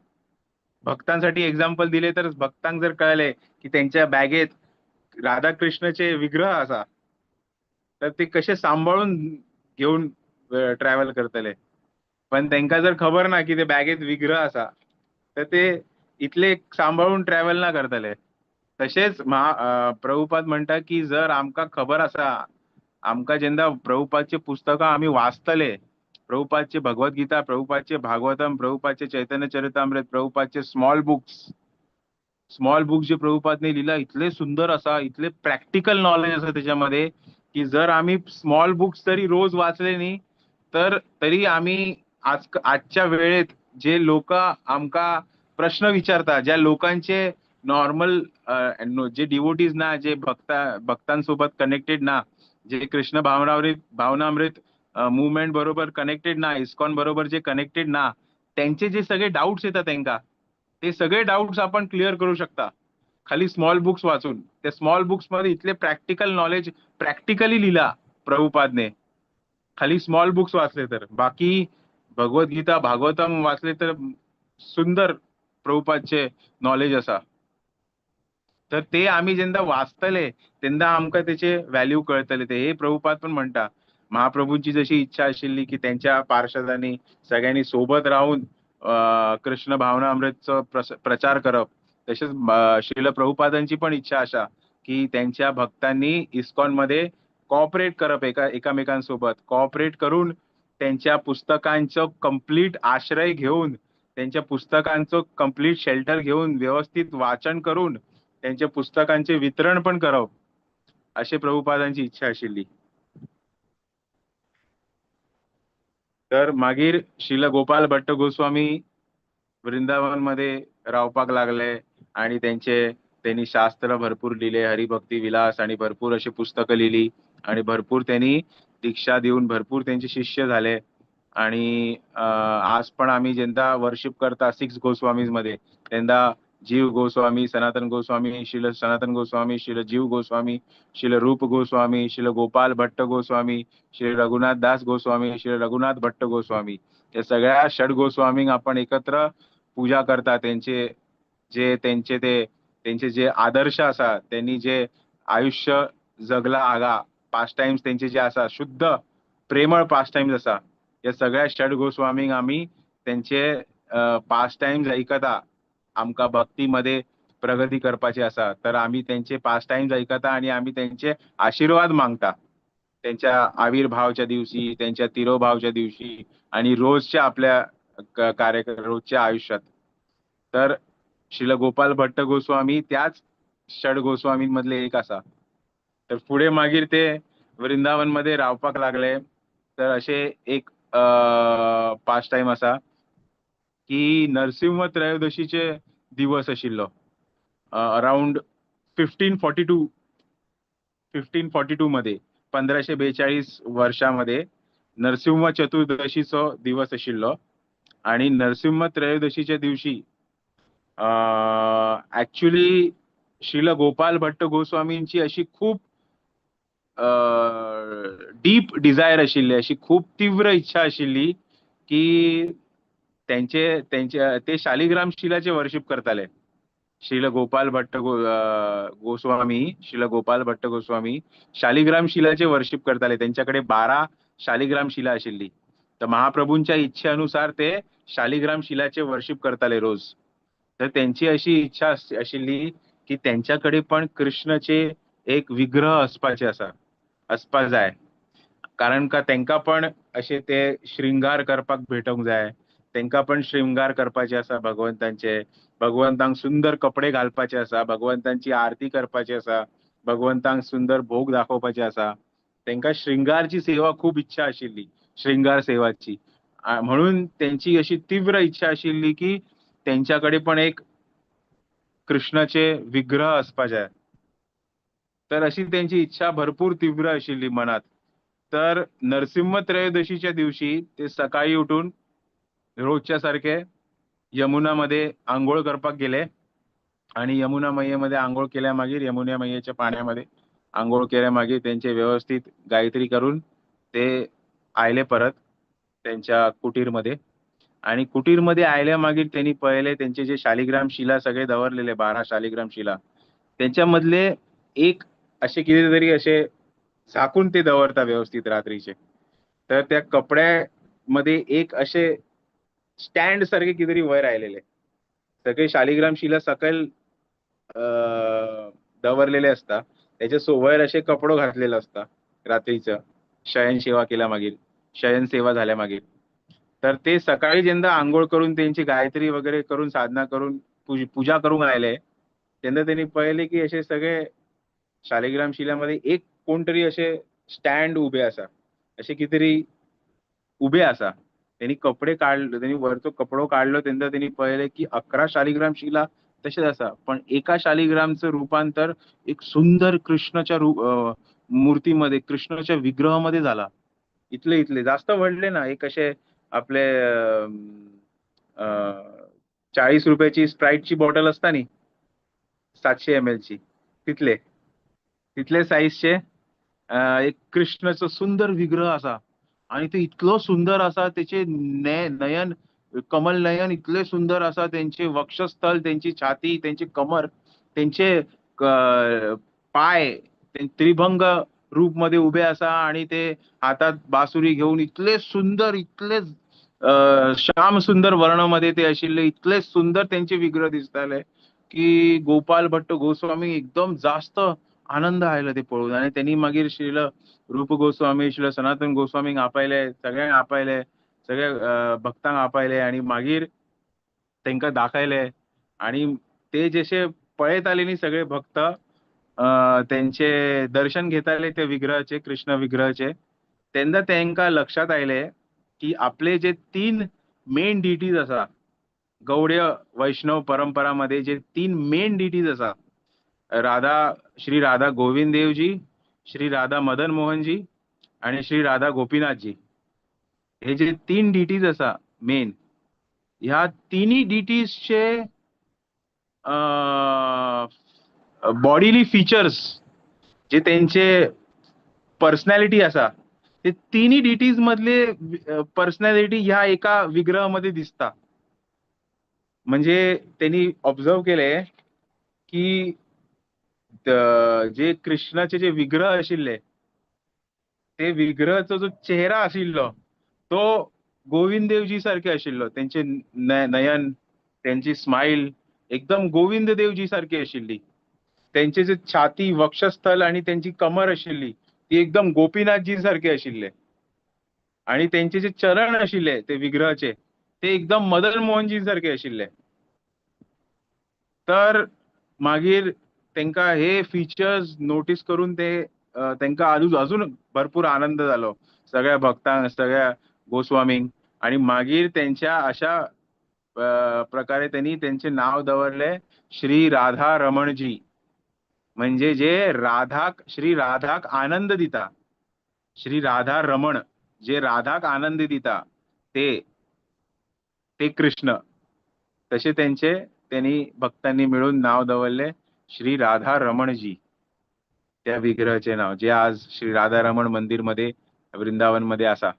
[SPEAKER 1] भक्तांसाठी एक्झाम्पल दिले तर भक्तांक जर कळले की त्यांच्या बॅगेत राधाकृष्णाचे विग्रह आसा तर ते कशे सांभाळून घेऊन ट्रॅव्हल करतले. पण तेंका जर खबर ना की ते बॅगेत विग्रह आसा तर ते इतले सांभाळून ट्रॅव्हल ना करतले. तशेंच प्रभुपाद म्हणटा की जर आमकां खबर आसा, आमकां जेन्ना प्रभुपादची पुस्तकां आमी वाचतले, प्रभुपादची भगवद्गीता, प्रभुपादचे भागवतम, प्रभुपादचे चैतन्य चरितामृत, प्रभुपादचे स्मॉल बुक्स, स्मॉल बुक्स जे प्रभुपादने लिहिला इतले सुंदर आसा, इतले प्रॅक्टिकल नॉलेज आसा त्याच्यामध्ये की जर आमी स्मॉल बुक्स तरी रोज वाचले न्ही तर तरी आमी आजच्या वेळेत जे लोक आमकां प्रश्न विचारता, ज्या लोकांचे नॉर्मल जे डिवोटीज ना, जे भक्तांसोबत कनेक्टेड ना, जे कृष्ण भावनामृत मुवमेंट बरोबर कनेक्टेड ना, इस्कॉन बरोबर जे कनेक्टेड ना, त्यांचे जे सगळे डाऊट्स येतात त्यांका, ते सगळे डाऊट्स आपण क्लिअर करू शकता खाली स्मॉल बुक्स वाचून. त्या स्मॉल बुक्स मध्ये इतले प्रॅक्टिकल नॉलेज प्रॅक्टिकली लिहिला प्रभुपादने, खाली स्मॉल बुक्स वाचले तर. बाकी भगवद्गीता भागवतम वाचले तर सुंदर प्रभुपादचे नॉलेज आसा. तर ते आमी जेन्ना वाचतले तेन्ना आमकां तेचे व्हॅल्यू कळटले. ते हे प्रभुपाद पण म्हणटा, महाप्रभूंची जशी इच्छा आशिल्ली की त्यांच्या पार्षदांनी सगळ्यांनी सोबत राहून कृष्ण भावनामृतचो प्रचार करप, तशेंच श्रील प्रभुपादांची पण इच्छा आसा की त्यांच्या भक्तांनी इस्कॉन मध्ये कॉपरेट करप, एकामेकांसोबत कॉपरेट करून त्यांच्या पुस्तकांचो कंप्लीट आश्रय घेऊन, त्यांच्या पुस्तकांचो कंप्लीट शेल्टर घेऊन व्यवस्थित वाचन करून त्यांच्या पुस्तकांचे वितरण पण करप, अशें प्रभुपादांची इच्छा आशिल्ली. तर मागीर श्रील गोपाल भट्ट गोस्वामी वृंदावन मध्ये रावपाक लागले आणि त्यांनी शास्त्र भरपूर लिहिले, हरिभक्ती विलास आणि भरपूर अशी पुस्तकं लिहिली आणि भरपूर त्यांनी दीक्षा देऊन भरपूर त्यांचे शिष्य झाले. आणि आज पण आम्ही जेंदा वर्शिप करता 6 गोस्वामीज मध्ये, तेंदा जीव गोस्वामी, सनातन गोस्वामी, श्रील सनातन गोस्वामी, श्रील जीव गोस्वामी, श्रील रूप गोस्वामी, श्रील गोपाल भट्ट गोस्वामी, श्री रघुनाथ दास गोस्वामी, श्री रघुनाथ भट्ट गोस्वामी, या सगळ्या षड गोस्वामी आपण एकत्र पूजा करता. त्यांचे जे त्यांचे ते त्यांचे जे आदर्श आसा, त्यांनी जे आयुष्य जगला आगा पास टाइम्स त्यांचे जे आसा शुद्ध प्रेमळ पास टाइम्स आसा, या सगळ्या षड गोस्वामींक आमी त्यांचे पास टाइम्स ऐकता. आमकां भक्तीमध्ये प्रगती करपाची आसा तर आमी त्यांचे पास टाइम्स ऐकता आणि आमी त्यांचे आशीर्वाद मागता. त्यांच्या आविर्भावच्या दिवशी, त्यांच्या तिरोभावच्या दिवशी आणि रोजच्या आपल्या कार्यक्रम रोजच्या आयुष्यात. तर श्रील गोपाल भट्ट गोस्वामी त्याच षड गोस्वामींमधले एक आसा. तर फुडें मागीर ते वृंदावन मध्ये रावपाक लागले. तर अशे एक पास टाइम आसा की नरसिंह त्रयोदशीचे दिवस आशिल्लो, अराउंड 1542 मध्ये, 1542 वर्षामध्ये नरसिंह चतुर्दशीचो दिवस आशिल्लो. आणि नरसिंह त्रयोदशीच्या दिवशी ऍक्च्युली श्रील गोपाल भट्ट गोस्वामींची अशी खूप डीप डिझायर आशिल्ली, अशी खूप तीव्र इच्छा आशिल्ली की त्यांचे त्यांचे ते शालिग्राम शिलाचे वर्शिप करताले. श्रील गोपाल भट्ट गोस्वामी, श्रील गोपाल भट्ट गोस्वामी शालिग्राम शिलाचे वर्शिप करताले. त्यांच्याकडे 12 शालिग्राम शिला आशिल्ली. तर महाप्रभूंच्या इच्छेनुसार ते शालिग्राम शिलाचे वर्शिप करताले रोज. तर त्यांची अशी इच्छा आशिल्ली की त्यांच्याकडे पण कृष्णाचे एक विग्रह असपाचे आसा, असपा जाय, कारण का तेंका पण अशे ते श्रृंगार करपाक भेटोंक जाय, तेंका पण श्रृंगार करपाचे आसा भगवंतांचे, भगवंतांक सुंदर कपडे घालपाचे आसा, भगवंतांची आरती करपाची आसा, भगवंतांक सुंदर भोग दाखोवपाचे आसा. तेंका श्रृंगारची सेवा खूब इच्छा आशिल्ली, श्रृंगार सेवाची. म्हणून त्यांची अशी तीव्र इच्छा आशिल्ली की त्यांच्याकडे पण एक कृष्णाचे विग्रह असपा जाय. तर अशी त्यांची इच्छा भरपूर तीव्र आशिल्ली मनात. तर नरसिंह त्रयोदशीच्या दिवशी ते सकाळी उठून रोजच्या सारखे यमुनामध्ये आंघोळ करपाक गेले आणि यमुना मैयेमध्ये आंघोळ केल्या मागीर, यमुना मैयेच्या पाण्यामध्ये आंघोळ केल्या मागीर त्यांचे व्यवस्थित गायत्री करून ते आयले परत त्यांच्या कुटीरमध्ये. आणि कुटीरमध्ये आयल्या मागीर त्यांनी पळयले त्यांचे जे शालिग्राम शिला सगळे दवरलेले 12 शालिग्राम शिला, त्यांच्यामधले एक असे कितीतरी असे झाकून ते दवरता व्यवस्थित रात्रीचे. तर त्या कपड्यामध्ये एक असे स्टँड सारखे कितीतरी वयर आयलेले, सगळे शालिग्राम शिला सकयल दवरलेले असता, त्याच्या वयर असे कपडो घातलेलो असता रात्रीचं शयन सेवा केल्या मागीर, शयन सेवा झाल्या मागीर. तर ते सकाळी जेन्ना आंघोळ करून त्यांची गायत्री वगैरे करून साधना करून पूजा करूंक आयले तेन्ना त्यांनी पळयले की असे सगळे शालिग्राम शिल्यामध्ये एक कोण तरी असे स्टँड उभे आसा, असे कितें उभे आसा. त्यांनी कपडे काडले, त्यांनी वरचो कपडो काडलो तेन्ना त्यांनी पळयले की 11 शालिग्राम शिला तशेच आसा, पण एका शालिग्रामचं रूपांतर एक सुंदर कृष्णाच्या मूर्तीमध्ये, कृष्णाच्या विग्रहामध्ये झाला. इतले इतले जास्त व्हडले ना, एक असे आपले 40 रुपयाची स्प्राईटची बॉटल असता न्ही 700 ml ची, तितले तितले साईजचे एक कृष्णाचो सुंदर विग्रह आसा. आणि ते इतलो सुंदर आसा, तेचे नयन, कमल नयन इतले सुंदर आसा, त्यांचे वक्षस्थल, त्यांची छाती, त्यांची कमर, त्यांचे पाय त्रिभंग रूप मध्ये उभे आसा आणि ते हातात बासुरी घेऊन इतले सुंदर, इतले श्याम सुंदर वर्णामध्ये ते आशिल्ले, इतले सुंदर त्यांचे विग्रह दिसताले की गोपाल भट्ट गोस्वामी एकदम जास्त आनंद आयलो ते पळोवन. आणि त्यांनी मागीर श्रील रूप गोस्वामी, श्रील सनातन गोस्वामींक आपयले, सगळ्यांक आपयले, सगळ्या भक्तांक आपयले आणि मागीर तेंका दाखयले. आणि ते जशे पळयताले न्ही सगळे भक्त त्यांचे दर्शन घेताले ते विग्रहाचे, कृष्ण विग्रहाचे, तेन्ना तेंका लक्षात आयले की आपले जे 3 मेन डिटीज आसा गौड्य वैष्णव परंपरामध्ये जे 3 मेन डिटीज आसा, राधा श्री राधा गोविंद देवजी, श्री राधा मदन मोहनजी आणि श्री राधा गोपीनाथजी, हे जे 3 डिटीज आसा मेन, ह्या तिन्ही डिटीजचे बॉडीली फीचर्स जे त्यांचे पर्सनॅलिटी आसा ते तिन्ही डिटीज मधले पर्सनॅलिटी ह्या एका विग्रहामध्ये दिसता. म्हणजे त्यांनी ऑब्झर्व केले की जे कृष्णाचे जे विग्रह आशिल्ले ते विग्रहाचो जो चेहरा आशिल्लो तो गोविंद देवजी सारखे आशिल्लो. त्यांचे नयन, त्यांची स्माईल एकदम गोविंद देवजी सारखी आशिल्ली. त्यांचे जे छाती, वक्षस्थल आणि त्यांची कमर आशिल्ली ती एकदम गोपीनाथजी सारखे आशिल्ले. आणि त्यांचे जे चरण आशिल्ले ते विग्रहाचे ते एकदम मदन मोहनजी सारखे आशिल्ले. तर मागीर तेंका हे फीचर्स नोटीस करून ते तेंका अजून भरपूर आनंद जालो सगळ्या भक्तांक, सगळ्या गोस्वामींक. आणि मागीर तेंच्या अशा प्रकारे त्यांनी त्यांचे नाव दवरले श्री राधा रमणजी. म्हणजे जे राधाक, श्री राधाक आनंद दिता, श्री राधा रमण जे राधाक आनंद दिता ते ते कृष्ण. तसे त्यांचे त्यांनी भक्तांनी मिळून नाव दवरले श्री राधा रमणजी त्या विग्रहाचे नाव, जे आज श्री राधा रमण मंदिर मध्ये वृंदावन मध्ये आसा.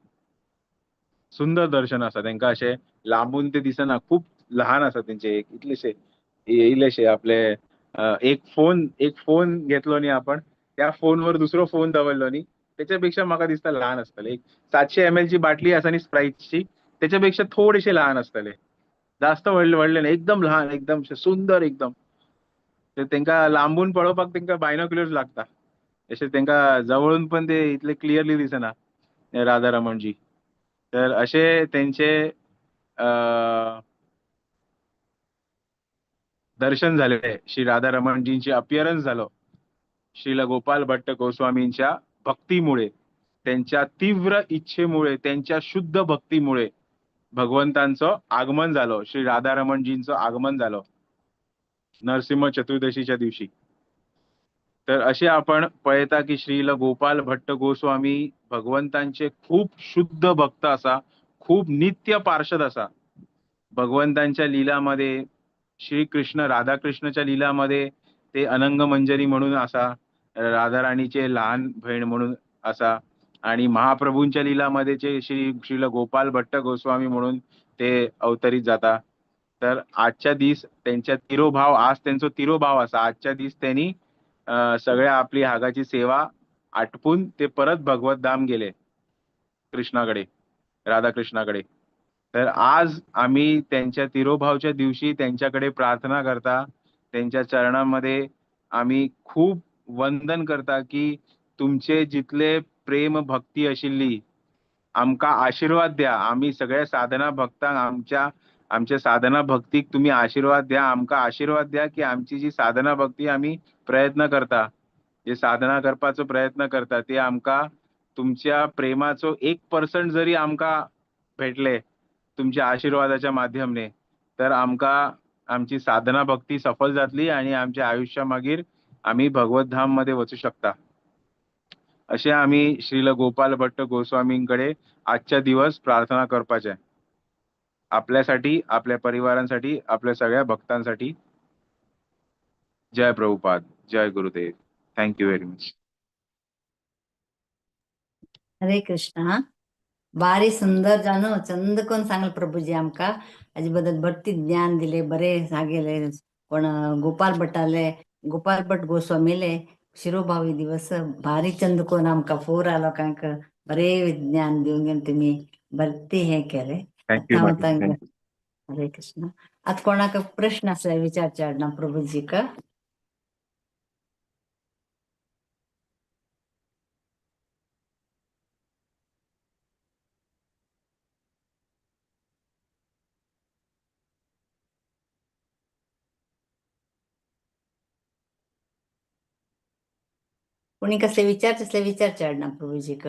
[SPEAKER 1] सुंदर दर्शन आसा तेंका, अशे लांबून ते दिसना, खूप लहान आसा तेंचे, एक इतलेशे इल्लेशे आपले एक फोन घेतलो न्ही आपण, त्या फोनवर दुसरो फोन दवरलो न्ही त्याच्यापेक्षा म्हाका दिसता लहान आसतले. एक 700 ml ची बाटली आसा न्ही स्प्राईटची, त्याच्यापेक्षा थोडेशे लहान आसतले, जास्त व्हडले व्हडले न्ही, एकदम लहान, एकदम सुंदर एकदम. तर तेंका लांबून पळोवपाक तेंका बायनोक्युलर्स लागता, अशें तेंका जवळून पण ते इतले क्लियरली दिसना राधा रमणजी. तर अशे तेंचे दर्शन झाले, श्री राधा रमणजींचे अपिअरन्स झालो श्रील गोपाल भट्ट गोस्वामींच्या भक्तीमुळे, त्यांच्या तीव्र इच्छेमुळे, त्यांच्या शुद्ध भक्तीमुळे भगवंतांचं आगमन झालं, श्री राधा रमणजींचं आगमन झालं नरसिंह चतुर्दशीच्या दिवशी. तर असे आपण पळयता की श्रील गोपाल भट्ट गोस्वामी भगवंतांचे खूप शुद्ध भक्त असा, खूप नित्य पार्षद असा. भगवंतांच्या लीलामध्ये श्री कृष्ण राधाकृष्णाच्या लीलामध्ये ते अनंग मंजरी म्हणून असा, राधाराणीचे लहान बहीण म्हणून असा, आणि महाप्रभूंच्या लीलामध्ये जे श्री श्रील गोपाल भट्ट गोस्वामी म्हणून ते अवतरित जाता. तर आजच्या दीस त्यांच्या तिरोभाव, आज त्यांचो तिरोभाव असा, आजच्या दीस त्यांनी सगळ्या आपली हागाची सेवा आटपून ते परत भगवत धाम गेले कृष्णाकडे, राधाकृष्णाकडे. तर आज आम्ही त्यांच्या तिरोभावच्या दिवशी त्यांच्याकडे प्रार्थना करता, त्यांच्या चरणामध्ये आम्ही खूप वंदन करता की तुमचे जितले प्रेम भक्ती आशिल्ली आमकां आशीर्वाद द्या. आम्ही सगळ्या साधना भक्तांक आमच्या आमच्या साधना भक्तीक तुम्ही आशीर्वाद द्या, आमकां आशीर्वाद द्या की आमची जी साधना भक्ती आमी प्रयत्न करता, जे साधना करपाचो प्रयत्न करता ते आमकां तुमच्या प्रेमाचो 1% जरी आमकां भेटले तुमच्या आशीर्वादाच्या माध्यमने तर आमकां आमची साधना भक्ती सफल जातली आणि आमच्या आयुष्या मागीर आमी भगवत धाम मध्ये वचू शकता. अशें आमी श्रील गोपाल भट्ट गोस्वामींकडे आजच्या दिवस प्रार्थना करपाचे, आपल्यासाठी, आपल्या परिवारांसाठी, आपल्या सगळ्या भक्तांसाठी. जय प्रभुपाद, जय Gurudev. Thank you very much.
[SPEAKER 2] Hare Krishna. भारी सुंदर जाणू चंद कोण सांगल प्रभूजी आमकां हाजे बद्दल भरती ज्ञान दिले, बरे सांगले. कोण गोपाल भटाले, गोपाल भट गोस्वामीले शिरोभावी दिवस भारी चंद कोण आमकां फोरा लोकांक बरे ज्ञान दिवन घेवन तुमी भरती हे केले.
[SPEAKER 1] Thank you.
[SPEAKER 2] हांव तांकां हरे कृष्ण. आतां कोणाक प्रश्न आसल्यार विचारचे ना प्रभूजीक. कोणी कसले विचारचे असले विचारचे ना प्रभूजीक.